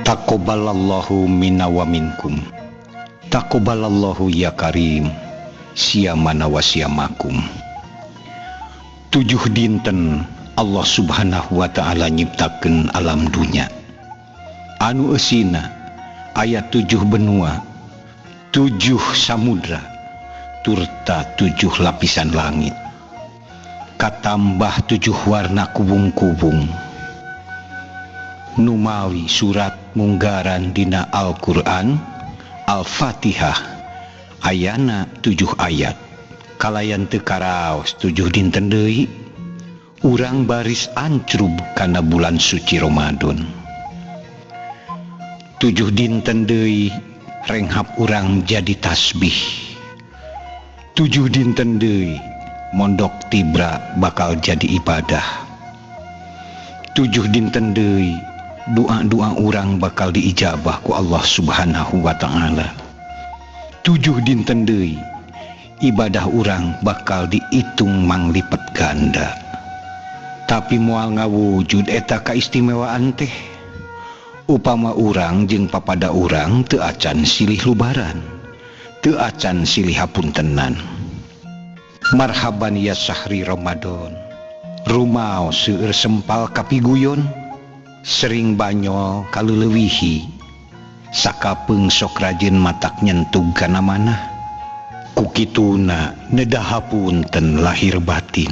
Taqabbalallahu minna wa minkum. Taqabbalallahu ya karim. Siyamana wa siyamakum. 7 dinten Allah Subhanahu wa ta'ala nyiptakeun alam dunya. Anu eusina aya 7 benua, 7 samudra, turta 7 lapisan langit. Katambah 7 warna kubung-kubung. Numawi surat munggaran dina Al-Qur'an Al-Fatihah ayana 7 ayat. Kalayan teu karaos 7 dinten deui urang baris ancrub kana bulan suci Ramadan. 7 dinten deui renghap urang jadi tasbih. 7 dinten deui mondok tibra bakal jadi ibadah. 7 dinten deui doa-doa urang bakal diijabah ku Allah Subhanahu wa ta'ala. 7 dinten deui ibadah urang bakal dihitung manglipet ganda. Tapi moal ngawujud eta kaistimewaan teh upama urang jeung papada urang teu acan silih lubaran, teu acan silih hapuntenan. Marhaban ya sahri Ramadan. Rumaos seueur sempal kapiguyon, sering banyol kaleulewihi, sakapeung sok rajin matak nyentug kana manah. Ku kituna nedah hapunten lahir batin.